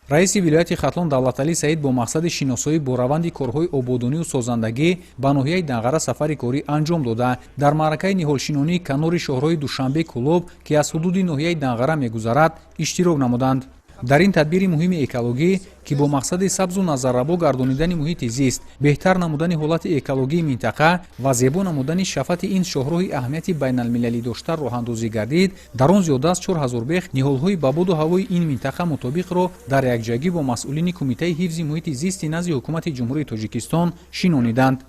Раиси вилояти Хатлон Давлаталӣ Саид бо мақсади шиносоӣ бо раванди корҳои ободонию созандагӣ ба ноҳияи Данғара сафари корӣ анҷом дода, дар маъракаи ниҳолшинонии канори шоҳроҳи Душанбе Кӯлоб, ки аз ҳудуди ноҳияи Данғара мегузарад, иштирок намуданд. Дар ин тадбири муҳими экологӣ, ки бо мақсади сабзу назаррабо гардонидани муҳити зист, беҳтар намудани ҳолати экологии минтақа ва зебо намудани шафати ин шоҳроҳи аҳамияти байналмилалӣ дошта роҳандозӣ гардид, дар он зиёда аз 4000 бех ниҳолҳои ба боду ҳавои ин минтақа мутобиқро дар якҷоягӣ бо масъулини Кумитаи ҳифзи муҳити зисти назди Ҳукумати Ҷумҳурии Тоҷикистон шинониданд.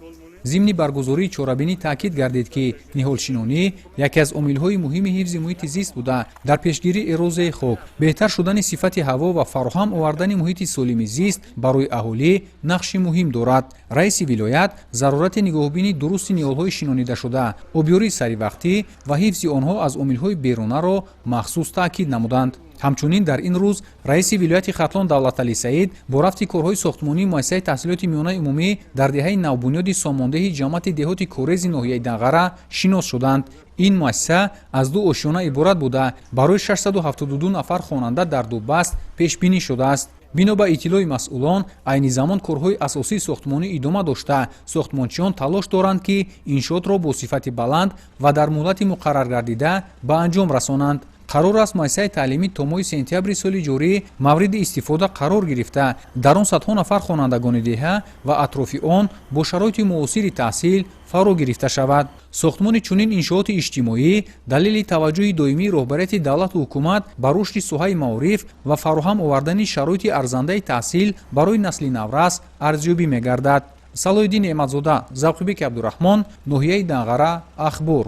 Зимни баргузории чорабинӣ таъкид гардид, ки ниҳолшинонӣ яке аз омилҳои муҳими ҳифзи муҳити зист буда, дар пешгирии эрозияи хок, беҳтар шудани сифати ҳаво ва фароҳам овардани муҳити солими зист барои аҳолӣ нақши муҳим дорад. Раиси вилоят зарурати нигоҳубини дурусти ниҳолҳои шинонидашуда, обёрии саривақтӣ ва ҳифзи онҳо аз омилҳои берунаро махсус таъкид намуданд. Ҳамчунин дар ин рӯз раиси вилояти Хатлон Давлаталӣ Саид бо рафти корҳои сохтмонии муассисаи таҳсилоти миёнаи умумӣ дар деҳаи навбунёди Сомондеҳи ҷамоати деҳоти Корези ноҳияи Данғара шинос шуданд. Ин муассиса аз ду ошёна иборат буда, барои 672 нафар хонанда дар ду баст пешбинӣ шудааст. Бино ба иттилои масъулон, айни замон корҳои асосии сохтмонӣ идома дошта, сохтмончиён талош доранд, ки иншоотро бо сифати баланд ва дар муҳлати муқарраргардида ба анҷом расонанд. Қарор аст, муассисаи таълимӣ то моҳи сентябри соли ҷорӣ мавриди истифода қарор гирифта, дар он садҳо нафар хонандагони деҳа ва атрофи он бо шароити муосири таҳсил фаро гирифта шавад. Сохтмони чунин иншооти иҷтимоӣ далели таваҷҷӯҳи доимии роҳбарияти давлату ҳукумат ба рушди соҳаи маориф ва фароҳам овардани шароити арзандаи таҳсил барои насли наврас арзёбӣ мегардад. Салоҳиддин Неъматзода, Завқибеки Абдураҳмон, ноҳияи Данғара, Ахбор.